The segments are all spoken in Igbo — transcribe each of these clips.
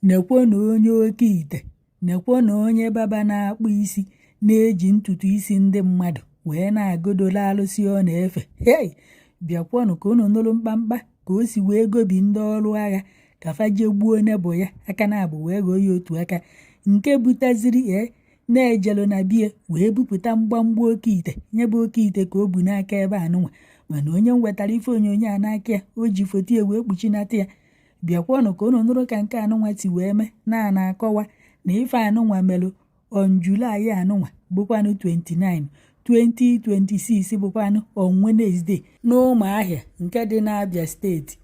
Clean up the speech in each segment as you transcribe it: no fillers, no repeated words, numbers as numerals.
Nekwanụ onye oke ite, nekwanụ onye barber na-akpụ isi na-eji ntutu isi ndị mmadụ wee na-agodolo alụsị ọ na-efe. Hei, bịakwanụ ka unu nụrụ mkpamkpa ka o si wee gobi ndị ọrụ agha ka fa jee gbuo neighbour ya aka na abụ wee ghọọ ya otu aka nke butaziri e na-ejelu na bie wee bupụta mgbamgba oke ite nye bụ oke ite ka o bu n'aka ebe anụnwa. Mana onye m wetara ife onyonyo a n'aka ya, o ji foto ya wee kpuchinata ya. Bịakwanụ ka unu nụrụ ka nke anụnwa si wee mee na na-akọwa na ife anụnwa melụ on July anụnwa bụkwanụ 29 2026, bụkwanụ on Wednesday, n'Ụmụahịa nke dị n'Abia Steeti,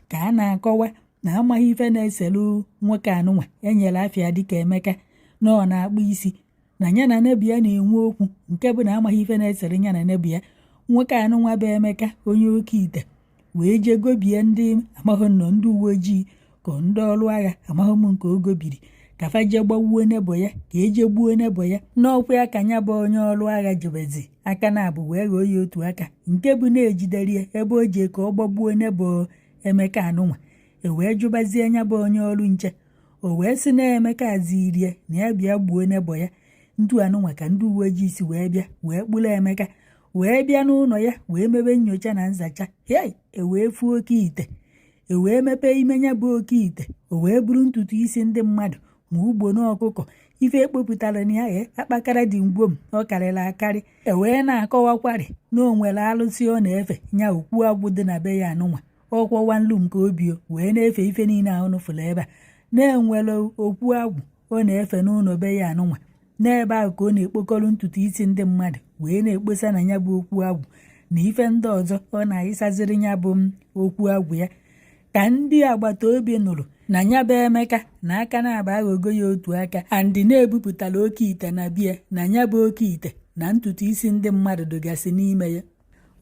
ka a na-akọwa na amaghị ife na-eselu nwoke anụnwa enyere afịa dịka Emeka na ọ na-akpụ isi na ya na neighbour ya na-enwe okwu, nke bụ na amaghị ife na-esere ya na neighbour ya. Nwoke anụnwa bụ Emeka, onye oke ite, wee jee gobie ndị amaghị nnọọ ndị uwe ojii ka ndị ọrụ agha, amaghị m nke o gobiri, ka fa jee gbawuo neighbour ya, ka eje gbuo neighbour ya. N'ọkwa ya ka ya bụ onye ọrụ agha jebezi aka na abụ wee ghọọ ya otu aka, nke bụ na-ejidere ya ebe o jee ka ọ gbagbuo neighbour Emeka anụnwa. E wee jụbazie ya bụ onye ọrụ nche, o wee sị na Emeka zirie na ya bịa gbuo neighbour ya. Ntu anụnwa ka ndị uwe ojii si wee bịa wee kpụrụ Emeka wee bịa n'ụlọ ya wee mebe nyocha na nzacha. Hei, e wee fuo oke ite, e wee mepee ime ya bụ oke ite, o wee buru ntutu isi ndị mmadụ ma ugbo na ọkụkọ. Ife ekpopụtara na ya akpakara dị ngwom, ọ karịrị akarị. E wee na-akọwakwarị na o nwere alụsị ọ na-efe nya, okwu agwụ dị na be ya anụnwa, ọkwọwa nlu nke obio wee na-efe ife niile ahụ nụfụrụ ebe a. Na-enwere okwu agwụ ọ na-efe n'ụlọ be ya anụnwa, n'ebe ahụ ka ọ na-ekpokọrọ ntutu isi ndị mmadụ wee na-ekposa na ya bụ okwu agwụ na ife ndị ọzọ ọ na-ayịsaziri ya bụ okwu agwụ ya. Ka ndị agbata obi nụrụ na ya bụ Emeka na aka na-aba aghọgo ya otu aka andị na-ebupụtara oke ite na bie na ya bụ oke ite na ntutu isi ndị mmadụ dụgasị n'ime ya,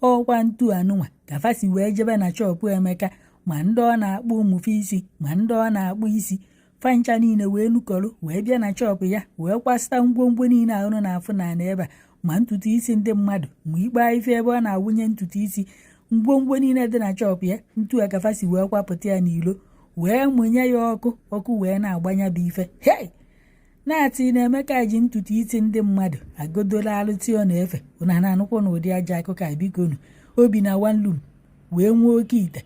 ọkwa ntu anụnwa ka fa si wee jebe na shop Emeka, ma ndị ọ na-akpụ ụmụfe isi ma ndị ọ na-akpụ isi fancha niile, wee nukọrọ wee bịa na shop ya wee kwasịta ngwongwo niile ahụ na-afụ n'ala ebe a, ma ntutu isi ndị mmadụ ma ikpe ife ebe ọ na-awụnye ntutu isi, ngwongwo niile dị na shop ya. Ntu a ka fa si wee kwapụta ya n'ilo wee mụnye ya ọkụ, ọkụ wee na-agbanya bụ ife. Hei, na-atị na Emeka ji ntutu isi ndị mmadụ agodola alụtị ọ na-efe. Ụna na-anụkwa n'ụdị aja akụkọ a? Bikonu, obi na one room wee nwee oke ite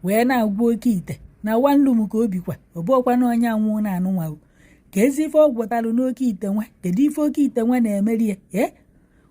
wee na-agwọ oke ite na one room ka o bikwa, ọ bụọkwa na onye anwụ na-anụ nwa ka ezi ife ọ gwọtalụ n'oke ite nwa. Kedu ife oke ite nwa na-emeri ya? Ee,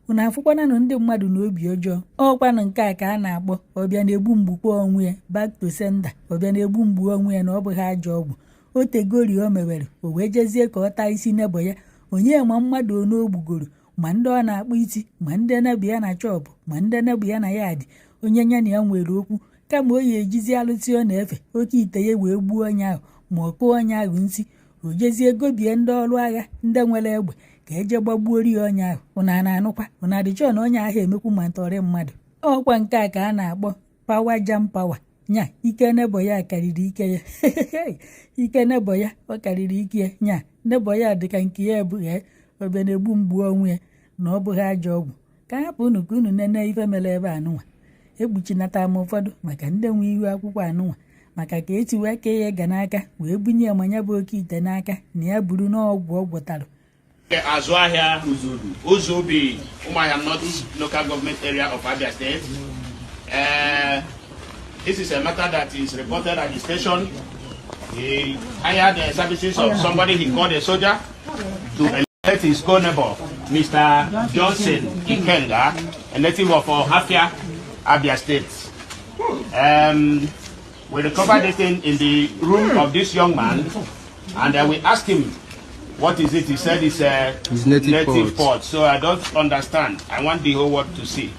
unu afụkwananụ ndị mmadụ na obi ọjọọ. Ọkwanụ nke a ka a na-akpọ ọbịa na-egbu mgbukwa onwe ya, back to sender. Ọbịa na-egbu mgbu onwe ya na ọ bụghị ajọ ọgwụ o tegori o mewere, o wee jezie ka ọ taa isi neighbour ya. Onye ma mmadụ one o gbugoro, ma ndị ọ na-akpụ isi, ma ndị neighbour ya na shop, ma ndị neighbour ya na ya dị onye ya na ya nwere okwu. Kama o ya ejizi alụsị ọ na-efe, oke ite ya, wee gbuo onye ahụ ma ọ kụọ onye ahụ nsị, o jezie gobie ndị ọrụ agha, ndị nwere egbe, ka eje gbagbuori ya onye ahụ. Ụna na-anụkwa ụna adịchọ na onye ahụ emekwu ma ntọrị mmadụ. Ọkwa nke a ka a na-akpọ power jam power nya. Ike neighbour ya karịrị ike ya, ike neighbour ya ọ karịrị ike ya. Nya neighbour ya dịka nke ya bụ ee ọbịa na-egbu mgbu onwe ya na ọ bụghị ajọ ọgwụ. Ka hapụ unu ka unu nene ife mere ebe anụnwa. Ekpuchinata m ụfọdụ maka ndị nwe ihu akwụkwọ anụnwa, maka ka esi wee kee ya ga n'aka wee bunye ya ma ya bụ oke ite n'aka na ya buru n'ọgwụ ọ gwọtara. Azụahịa Ụzọubi, Umuahia North Local Government Area of Abia State. This is a matter that is reported at the station. He hired the services of somebody he called a soldier to elect his co-neighbor, Mr. Johnson Ikenga, a native of Ohafia, Abia State. We recovered this thing in the room of this young man, and we asked him, "What is it?" He said it's a His native pot. Pot. So I don't understand. I want the whole world to see.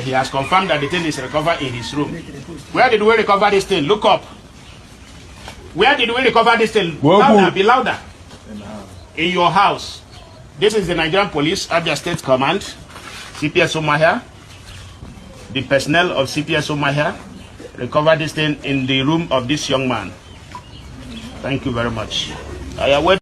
He has confirmed that the thing is recovered in his room. Where did we recover this thing? Look up. Where did we recover this thing? Louder, be louder. In your house. This is the Nigerian Police, Abia State Command, CPS Umuahia. The personnel of CPS Umuahia recovered this thing in the room of this young man. Thank you very much. I await